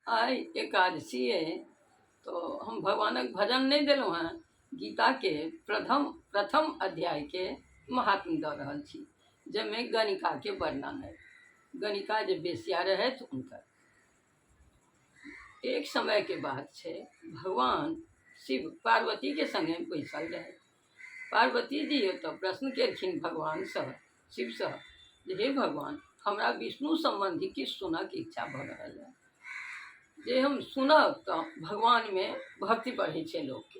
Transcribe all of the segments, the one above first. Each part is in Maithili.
आइ एकादशी अइ तऽ हम भगवानक भजन नहि देलहुँ हेँ। गीताके प्रथम प्रथम अध्यायके महात्म्य दऽ रहल छी, जाहिमे गणिकाके वर्णन अइ। गणिका जे वेश्या रहथि हुनकर एक समयके बात छै, भगवान शिव पार्वतीके सङ्गे बैसल रहथि। पार्वती जी ओतऽ प्रश्न केलखिन भगवानसँ, शिवसँ, जे हे भगवान, हमरा विष्णु सम्बन्धी किछु सुनऽके इच्छा भऽ रहल है, जे हम सुनब तऽ भगवानमे भक्ति बढ़ै छै लोकके।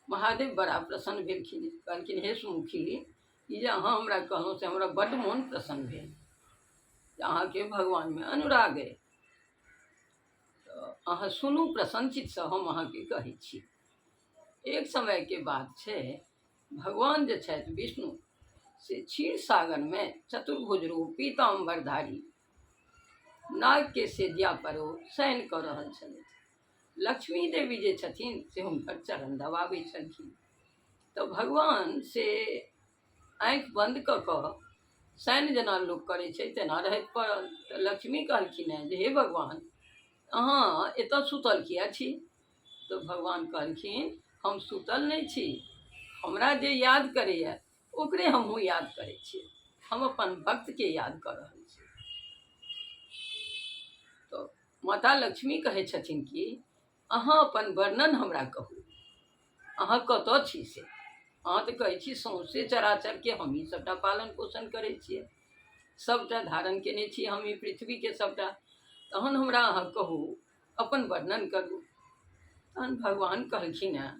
महादेव बड़ा प्रसन्न भेलखिन, कहलखिन हे सुमुखी, ई जे अहाँ हमरा कहलहुँ से हमरा बड्ड मोन प्रसन्न भेल जे अहाँके भगवानमे अनुराग अइ, तऽ अहाँ सुनू प्रसन्नचितसँ, हम अहाँके कहै छी। एक समयके बात छै, भगवान जे छथि विष्णु से क्षीर सागरमे चतुर्भुज रूप पीताम्बरधारी नागके सेजिया पर ओ शयन कऽ रहल छलथि। लक्ष्मी देवी जे छथिन से हुनकर चरण दबाबै छलखिन। तऽ भगवान से आँखि बन्द कऽ कऽ शयन जेना लोक करै छै तेना रहैत पड़ल। तऽ लक्ष्मी कहलखिन हेँ जे हे भगवान, अहाँ एतऽ सुतल किए छी? तऽ भगवान कहलखिन हम सुतल नहि छी, हमरा जे याद करैए ओकरे हमहूँ याद करै छियै, हम अपन भक्तके याद कऽ रहल छी। तऽ माता लक्ष्मी कहै छथिन कि अहाँ अपन वर्णन हमरा कहू, अहाँ कतऽ छी से? अहाँ तऽ कहै छी सौँसे चराचरके हमही सभटा पालन पोषण करै छियै, सभटा धारण केने छी हमही पृथ्वीके सभटा, तहन हमरा अहाँ कहू, अपन वर्णन करू। तहन भगवान कहलखिन हेँ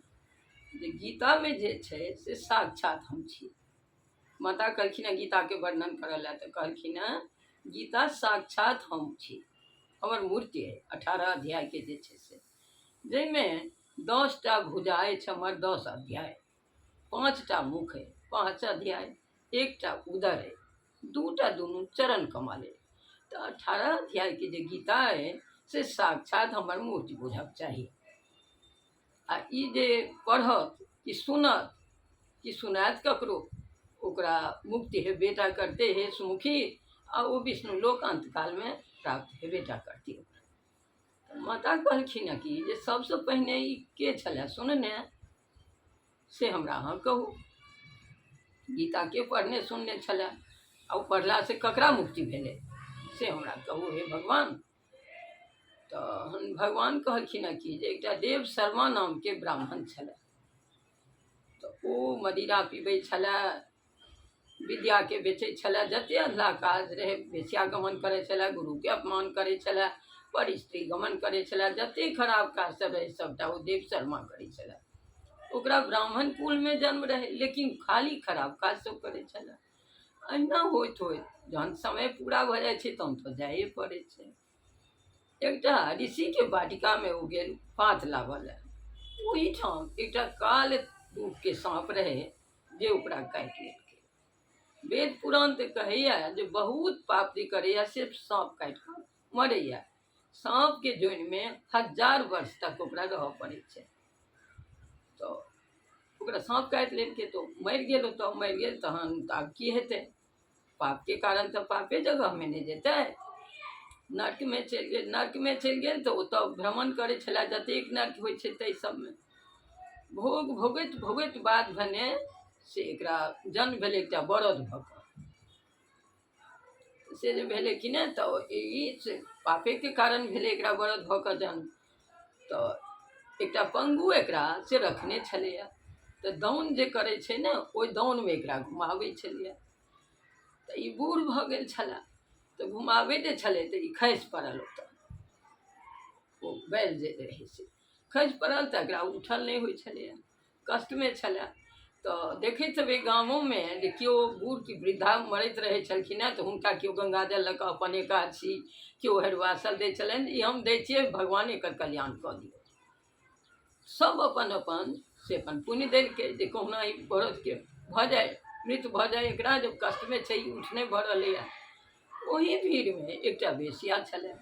जे गीतामे जे छै से साक्षात हम छी। माता कहलखिन हेँ गीताके वर्णन करऽ लए, तऽ कहलखिन हेँ गीता साक्षात हम छी, हमर मूर्ति अइ 18 अध्यायके जे छै से, जाहिमे 10टा भुजा अछि हमर 10 अध्याय, 5टा मुख अइ 5 अध्याय, 1टा उदर अइ, 2टा दुनू चरण कमल अइ। तऽ 18 अध्यायके जे गीता अइ से साक्षात हमर मूर्ति बुझक चाही। आ ई जे पढ़त कि सुनत कि सुनायत ककरो, ओकरा मुक्ति हेबेटा करतै हे सुमुखी, आ ओ विष्णु लोक अन्तकालमे प्राप्त हेबेटा करतै ओकरा। माता कहलखिन हँ कि जे सबसँ पहिने ई के छलए सुनने, से हमरा अहाँ कहू। गीताके पढ़ने सुनने छलए आ ओ पढ़लासँ ककरा मुक्ति भेलै से हमरा कहू हे भगवान। तहन भगवान कहलखिन हँ कि जे एकटा देव शर्मा नामके ब्राह्मण छलए, तऽ ओ मदिरा पीबै छलए, विद्याके बेचै छलए, जतेक अधलाह काज रहै वेश्यागमन करै छलए, गुरुके अपमान करै छलए, पर स्त्री गमन करै छलए, जतेक खराब काज सब रहै सभटा ओ देव शर्मा करै छलए। ओकरा ब्राह्मण कुलमे जन्म रहै, लेकिन खाली खराब काज सब करै छलए। अहिना होइत होइत जहन समय पूरा भऽ जाइ छै तहन तऽ जाइए पड़ै छै। एकटा ऋषिके वाटिकामे ओ गेल पात लाबऽ लए, ओहिठाम एकटा काल रूपके साँप रहै जे ओकरा काटि लेलकै। वेद पुराण तऽ कहैए जे बहुत पाप जे करैए सिर्फ साँप काटि कऽ मरैए, साँपके जोनिमे 1000 वर्ष तक ओकरा रहऽ पड़ै छै। तऽ ओकरा साँप काटि लेलकै तऽ मरि गेल, ओतऽ मरि गेल। तहन तऽ आब की हेतै? पापके कारण तऽ पापे जगहमे नहि जेतै, नर्कमे चलि गेल। नर्कमे चलि गेल तऽ ओतऽ भ्रमण करै छलै, जतेक नर्क होइ छै ताहि सबमे भोग भोगैत भोगैत बाद भने से एकरा जन्म भेलै एकटा बरद भऽ कऽ। से जे भेलै कि नहि, तऽ ई से पापेके कारण भेलै एकरा बरद भऽ कऽ जन्म। तऽ एकटा पंगु एकरा से रखने छलैए, तऽ दाउन जे करै छै ने ओहि दाउनमे एकरा घुमाबै छलैए। तऽ ई बूढ़ भऽ गेल छलए, तऽ घुमाबै जे छलै तऽ ई खसि पड़ल ओतऽ, ओ बैल जे रहै से खसि पड़ल, तऽ एकरा उठल नहि होइ छलैए, कष्टमे छलए। तऽ देखैत हेबै गामोमे जे केओ बूढ़ कि वृद्धा मरैत रहै छलखिन हेँ, तऽ हुनका केओ गङ्गाजल लऽ कऽ अपन एकादशी केओ हरिवासल दै छलनि, ई हम दै छियै भगवान एकर कल्याण कऽ दियौ। सब अपन अपन से अपन पुण्य देलकै जे कहुना ई बरदके भऽ जाय, मृत्यु भऽ जाय एकरा, जब कष्टमे छै ई उठ नहि भऽ रहलैए। ओही भीड़मे एकटा वेश्या छलै।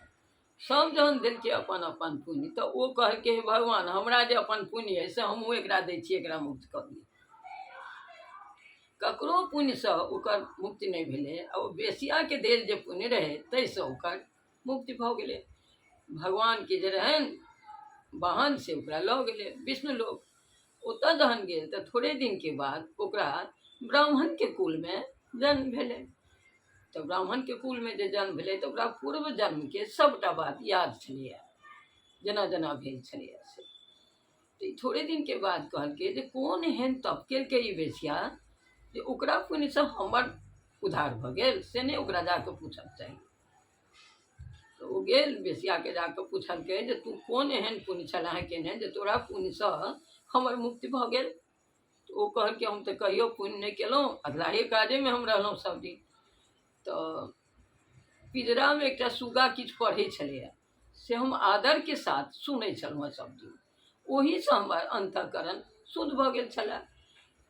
सब जहन देलकै अपन अपन पुण्य, तऽ ओ कहलकै हे भगवान, हमरा जे अपन पुण्य अइ से हमहूँ एकरा दै छियै, एकरा मुक्त कऽ दियौ। ककरो पुण्यसँ ओकर मुक्ति नहि भेलै, आ ओ वेश्याके देल जे पुण्य रहै ताहिसँ ओकर मुक्ति भऽ गेलै। भगवानके जे रहनि वाहन से ओकरा लऽ गेलै विष्णु लोक। ओतऽ जहन गेल तऽ थोड़े दिनके बाद ओकरा ब्राह्मणके कुलमे जन्म भेलै। तऽ ब्राह्मणके कुलमे जे जन्म भेलै तऽ ओकरा पूर्व जन्मके सभटा बात याद छलैए, जेना जेना भेल छलैए से। तऽ ई थोड़े दिनके बाद कहलकै जे कोन एहन तप केलकै ई वेश्या जे ओकरा पुण्यसँ हमर उद्धार भऽ गेल, से नहि ओकरा जा कऽ पूछक चाही। तऽ ओ गेल वेश्याके जा कऽ पुछलकै जे तू कोन एहन पुण्य छलह केने जे तोरा पुण्यसँ हमर मुक्ति भऽ गेल। तऽ ओ कहलकै हम तऽ कहियो पुण्य नहि केलहुँ, अधलाहे काजेमे हम रहलहुँ सब दिन। तऽ पिजरामे एकटा सुग्गा किछु पढ़ै छलैए, से हम आदरके साथ सुनै छलहुँ हँ सब दिन, ओहीसँ हमर अन्तःकरण शुद्ध भऽ गेल छलए।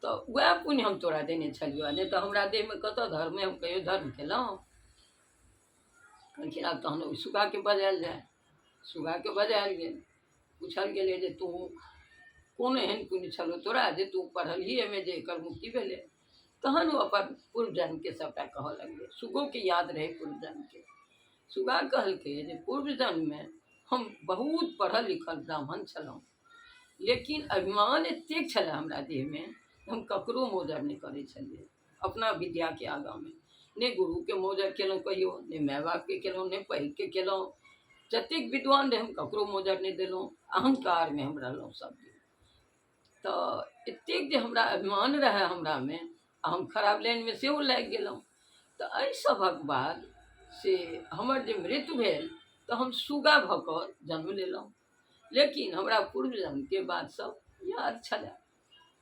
तऽ उएह पुण्य हम तोरा देने छलियौ, नहि तऽ हमरा देहमे कतऽ धर्म, हम कहियो धर्म केलहुँ? कहलखिन आब तहन ओहि सुग्गाके बजायल जाय। सुग्गाके बजायल गेल, पूछल गेलै जे तू कोन एहन पुण्य छलौ तोरा जे तू पढ़लही एहिमे जे एकर मुक्ति भेलै। तहन ओ अपन पूर्व जन्मके सभटा कहऽ लगलै। सुग्गोके याद रहै पूर्व जन्मके। सुग्गा कहलकै जे पूर्व जन्ममे हम बहुत पढ़ल लिखल ब्राह्मण छलहुँ, लेकिन अभिमान एतेक छलए हमरा देहमे हम ककरो मोजर नहि करै छलियै अपना विद्याके आगाँमे। नहि गुरुके मोजर केलहुँ कहियो, नहि माय बापके केलहुँ, नहि पैघके केलहुँ। जतेक विद्वान रहै हम ककरो मोजर नहि देलहुँ, अहंकारमे हम रहलहुँ सब दिन। तऽ एतेक जे हमरा अभिमान रहए हमरामे, आ हम खराब लाइनमे सेहो लागि गेलहुँ। तऽ एहि सभक बाद से हमर जे मृत्यु भेल तऽ हम सुगा भऽ कऽ जन्म लेलहुँ, लेकिन हमरा पूर्व जन्मके बात सब याद छलए।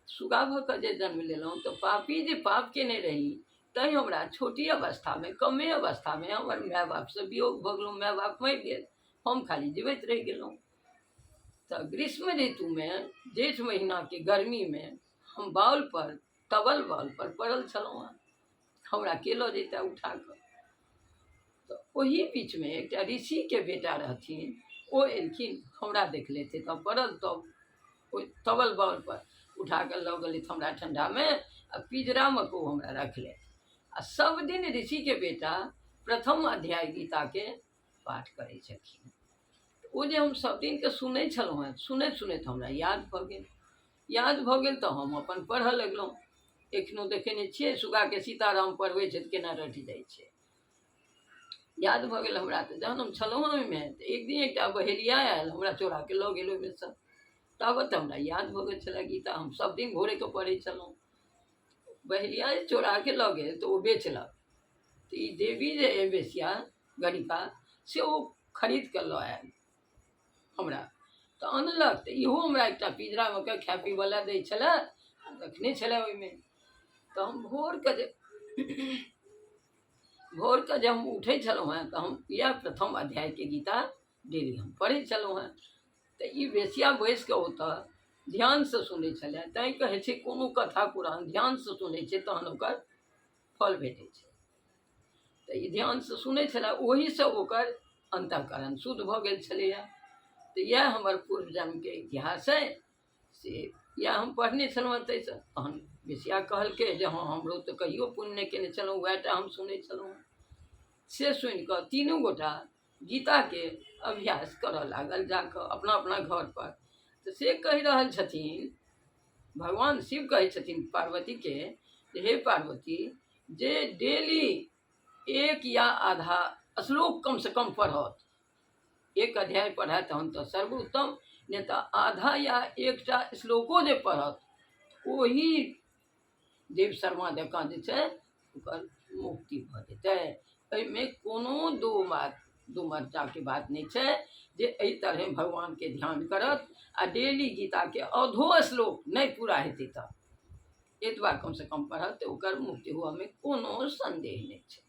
सुगा भऽ कऽ जे जन्म लेलहुँ तऽ पापी जे पाप केने रही तैँ हमरा छोटी अवस्थामे, कमे अवस्थामे हमर माय बापसँ वियोग भऽ गेलहुँ। माय बाप मरि गेल, हम खाली जीवैत रहि गेलहुँ। तऽ ग्रीष्म ऋतुमे जेठ महीनाके गर्मीमे हम बाउलपर, तबल बाउलपर पड़ल छलहुँ हँ, हमरा के लऽ जैतए उठा कऽ। तऽ ओही बीचमे एकटा ऋषिके बेटा रहथिन, ओ एलखिन, हमरा देखलथि तऽ पड़ल तब ओहि तबल बाउलपर उठा कऽ लऽ गेलथि हमरा ठण्डामे आ पिजरामे कऽ ओ हमरा रखलथि। आ सब दिन ऋषिके बेटा प्रथम अध्याय गीताके पाठ करै छलखिन। ओ जे हम सब दिनके सुनै छलहुँ हेँ, सुनैत सुनैत हमरा याद भऽ गेल। याद भऽ गेल तऽ हम अपन पढ़ऽ लगलहुँ। एखनो देखै नहि छियै सुग्गाके सीताराम पढ़बै छै तऽ केना रटि जाइ छै। याद भऽ गेल हमरा। तऽ जहन हम छलहुँ हेँ ओहिमे तऽ एक दिन एकटा बहेलिया आयल, हमरा चोराके लऽ गेल ओहिमेसँ। ताबत हमरा याद भऽ गेल छलए गीता, हम सब दिन भोरेके पढ़ै छलहुँ। बहेलिया जे चोराके लऽ गेल तऽ ओ बेचलक। तऽ ई देवी जे अइ बेसिया गणिका, से ओ खरीद कऽ लऽ आयल हमरा। तऽ अनलक तऽ इहो हमरा एकटा पिंजरामे कऽ खाय पीबऽ लए दै छलए, रखने छलए ओहिमे। तऽ हम भोरके जे हम उठै छलहुँ हेँ तऽ हम इएह प्रथम अध्यायके गीता डेली हम पढ़ै छलहुँ हेँ। तऽ ई वेश्या बैसि कऽ ओतऽ ध्यानसँ सुनै छलए। तैँ कहै छै कोनो कथा पुराण ध्यानसँ सुनै छै तहन ओकर फल भेटै छै। तऽ ई ध्यानसँ सुनै छलए, ओहीसँ ओकर अन्तःकरण शुद्ध भऽ गेल छलैए। तऽ इएह हमर पूर्व जन्मके इतिहास अइ, से इएह हम पढ़ने छलहुँ हेँ। ताहिसँ तहन वेश्या कहलकै जे हँ हमरो तऽ कहियो पुण्य नहि कयने छलहुँ, उएह टा हम सुनै छलहुँ हेँ। से सुनि कऽ तीनू गोटा गीताके अभ्यास करऽ लागल जा कऽ अपना अपना घरपर। तऽ से कहि रहल छथिन भगवान शिव, कहै छथिन पार्वतीके जे हे पार्वती, जे डेली एक या आधा श्लोक कमसँ कम पढ़त, एक अध्याय पढ़ए तहन तऽ सर्वोत्तम, नहि तऽ आधा या एकटा श्लोको जे पढ़त ओही देव शर्मा जकाँ जे छै ओकर मुक्ति भऽ जेतै। एहिमे कोनो दू बात दू मर्चाके बात नहि छै जे एहि तरहे भगवानके ध्यान करत आ डेली गीताके अधो श्लोक नहि पूरा हेतै तऽ एतबा कमसँ कम पढ़त तऽ ओकर मुक्ति हुअमे कोनो सन्देह नहि छै।